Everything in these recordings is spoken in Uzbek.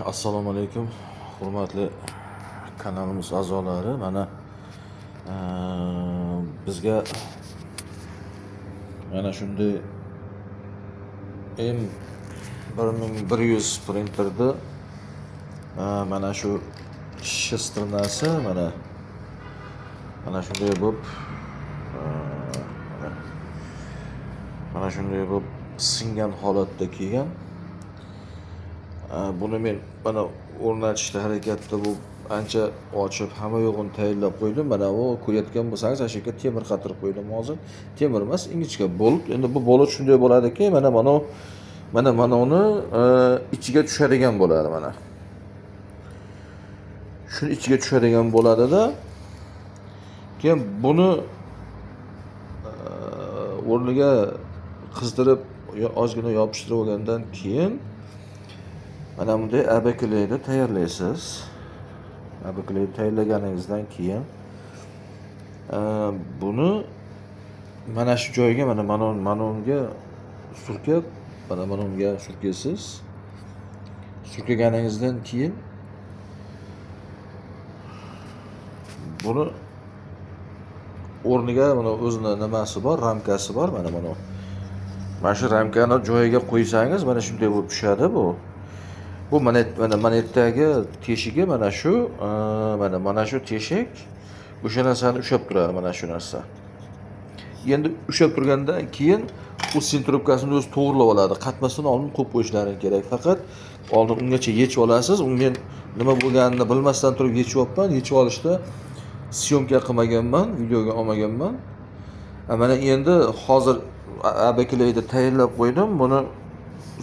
Assalomu alaykum, hurmatli kanalimiz a'zolari. Mana bizga mana shunday M1100 printerni mana shu shesternasi mana shunday bo'lib mana shunday bo'lib singan holatda kelgan. Buni men mana o'rnatishda harakatda bu ancha ochib hamma yo'g'ini tayyorlab qo'ydim. Mana bu ko'rayotgan bo'lsangiz, ana shu yerga temir qatirib qo'ydim hozir. Temir emas, ingichka bolt. Endi bu bolt shunday bo'ladiki, mana uni ichiga tushadigan bo'ladi mana. Shuni ichiga tushadigan bo'ladida. Keyin buni o'rniga qizdirib ozgina yopishtirib olgandan keyin mana bunday abakleyni tayyorlaysiz. Abakleyni tayyorlaganingizdan keyin buni mana shu joyga mana unga surkab, mana unga surkaysiz. Surkaganingizdan keyin buni o'rniga mana o'zini nimasi bor, ramkasi bor, mana mana shu ramkani joyiga qo'ysangiz mana shunday bo'lib tushadi bu. Bu mana monetdagi teshigi mana shu, mana shu teshik o'sha narsani ushlab turadi, mana shu narsa. Endi ushlab turgandan keyin u sentrubkasini o'zi to'g'rilab oladi. Qatmasdan oldin qo'yib qo'yishlaring kerak. Faqat oldin ungacha yechib olasiz. U men nima bo'lganini bilmasdan turib yechyapman. Yechib olishda syomka qilmaganman, videoga olmaganman. Mana endi hozir abakleyni tayyorlab qo'ydim. Buni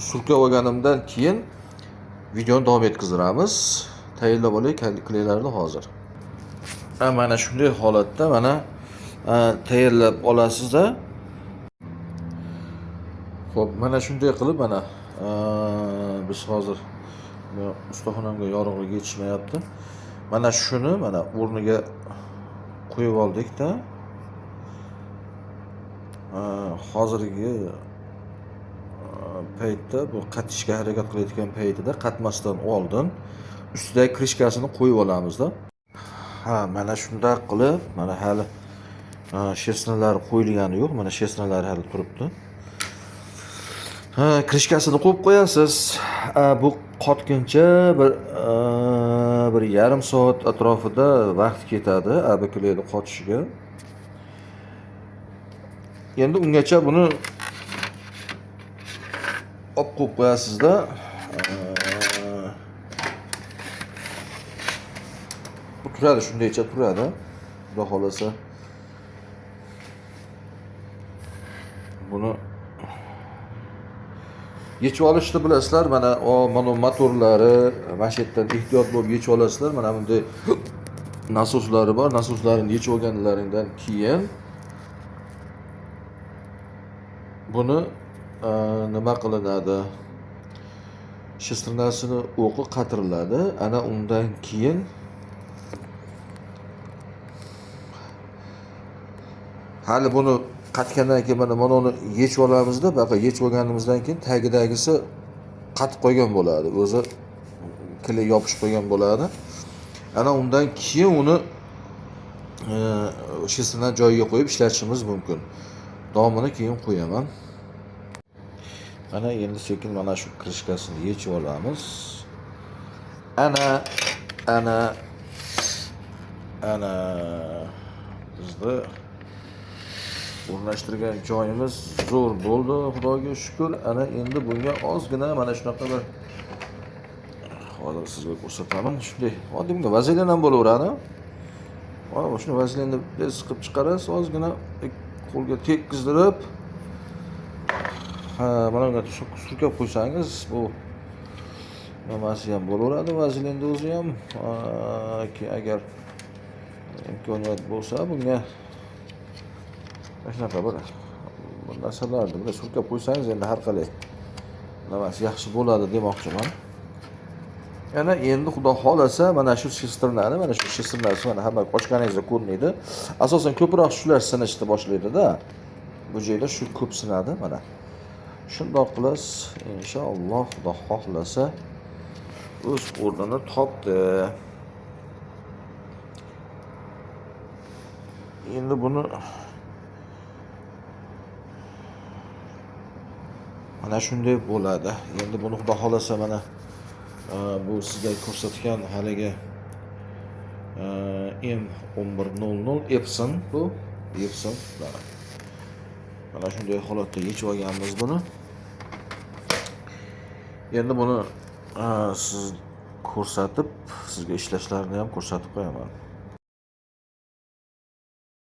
surkab olganimdan keyin videoni davom etkazamiz. Tayyorlab olay kleylarni hozir. Mana shunday holatda mana tayyorlab olasizda. Xo'p, mana shunday qilib mana biz hozir ustaxonamga yorug'lik yetishmayapti. Mana shuni mana o'rniga qo'yib oldikda. Hozirgi paytda bu qatishga harakat qilayotgan paytida qatmasdan oldin ustidagi krishkasini qo'yib olamizda. Ha, mana shunday qilib, mana hali shestnalar qo'yilgani yo'q, mana shestnalar hali turibdi. Ha, krishkasini qo'yib qo'yasiz. Bu qotguncha bir yarim soat atrofida vaqt ketadi abakleyni qotishiga. Endi ungacha buni olib qo'yib qo'yasizda. Bu turadi, shundaycha turadi. Xudo xolasa buni yechib olishni bilasizlar. Mana mana motorlari mana shu yerdan ehtiyot bo'lib yechib olasizlar. Mana bunday nasoslari bor. Nasoslarini yechib olganlaringdan keyin buni nima qilinadi? Shesternasini o'qi qatiriladi. Ana undan keyin hali buni qatgandan keyin mana uni yechib olamizda, buyoqqa yechib olganimizdan keyin tagidagisi qatib qolgan bo'ladi. O'zi kley yopishib qolgan bo'ladi. Ana undan keyin uni shesterna joyiga qo'yib ishlatishimiz mumkin. Davomini keyin qo'yaman. Mana endi sekin mana shu krishkasini yechib olamiz. Ana ana ana bizni o'rnashtirgan joyimiz zo'r bo'ldi, Xudoga shukr. Ana endi bunga ozgina mana shunaqa bir hozir sizga ko'rsataman. Shunday oddiy bunga vazelin ham bo'laveradi. Mana shuni vazelinni siqib chiqarasiz, ozgina qo'lga tekkizdirib, ha, mana bunga surkab qo'ysangiz bu nimasi ham bo'laveradi, vazelinni o'zi ham. Agar imkoniyat bo'lsa bunga shunaqa bir narsalarni bunday surkab qo'ysangiz endi har qalay nimasi yaxshi bo'ladi demoqchiman. Ana endi Xudo xolasa mana shu shesternani, mana shu shesternasi mana hamma ochganingizda ko'rinadi. Asosan ko'proq shular sinishni boshlaydi-da. Bu joyda shu ko'p sinadi mana. Shundoq qilasiz, inshaalloh Xudo xohlasa O'z o'rnini topdi. Endi buni mana shunday bo'ladi. Endi buni xudo xolasa mana bu sizga ko'rsatgan haligi M1100 Epson bu Epson mana shunday holatda yechib olganmiz buni. Endi buni siz ko'rsatib, sizga ishlashlarini ham ko'rsatib qo'yaman.